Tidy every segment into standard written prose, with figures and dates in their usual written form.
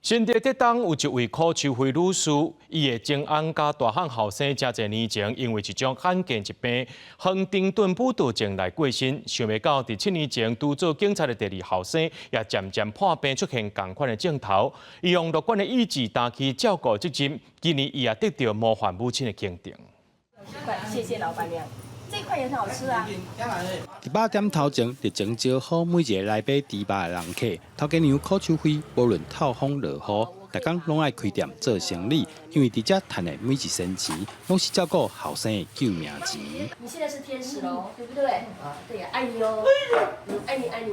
新竹竹東有一位柯秋惠女士，伊的前翁佮大漢後生誠濟年前，因為一種罕見疾病——亨丁頓舞蹈症來過身。想袂到佇7年前，拄做警察的第二後生也漸漸破病出現仝款的症頭。伊用樂觀的意志擔起照顧責任，今年伊也得著模範母親的肯定。謝謝老闆娘，這塊也很好吃啊。佇肉店頭前熱情招呼每一个來買豬肉的人客。頭家娘柯秋惠，無論透風落雨，逐工攏愛開店做生理，因為佇遮趁的每一仙錢，攏是照顧後生的救命錢。你現在是天使囉，對不對？啊，對呀，愛你哦，愛你愛你。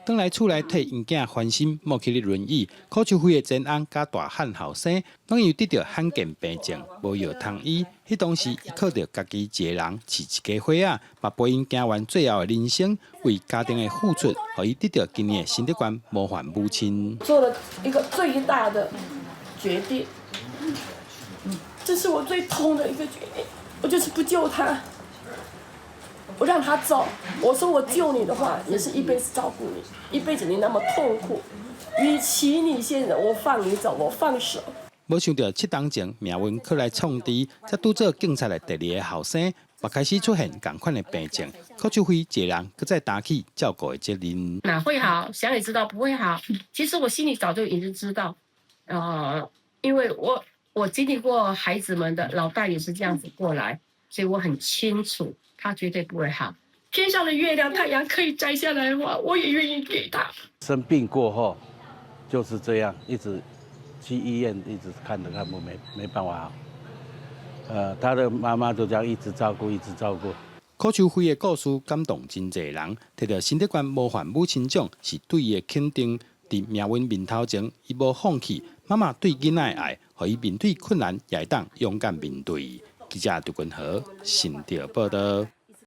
轉來厝內替𪜶囝翻身，抹起咧輪椅。柯秋惠的前翁佮大漢後生，攏因為得著罕見病症，無藥通醫。彼當時，伊靠著家己一个人飼一家伙仔，嘛陪𪜶行完最後的人生，為家庭的付出，予伊得著今年的新竹縣模範母親。做了一個最大的決定，這是我最痛的一個決定，我就是不救他，我讓他走。我說我救你的話，也是一輩子照顧你，一輩子你那麼痛苦。與其你現在我放你走，我放手。無想著7冬前命運閣來創治，才拄做警察的第二个後生，嘛開始出現仝款的病症。柯秋惠一个人閣再擔起照顧的責任。哪會好？想也知道不會好。其實我心裡早就已經知道，因為我經歷過孩子們的老大也是這樣子過來，所以我很清楚，他絕對不會好。天上的月亮、太陽可以摘下來的話，我也願意給他。生病過後就是這樣，一直去醫院，一直看都看不沒辦法好。他的媽媽就這樣一直照顧，一直照顧。柯秋惠的故事感動真濟人，摕著新竹縣模範母親獎是對伊的肯定。佇命運面頭前，伊無放棄。媽媽對囡仔的愛，予伊面對困難也會當勇敢面對。記者杜君和新竹報導。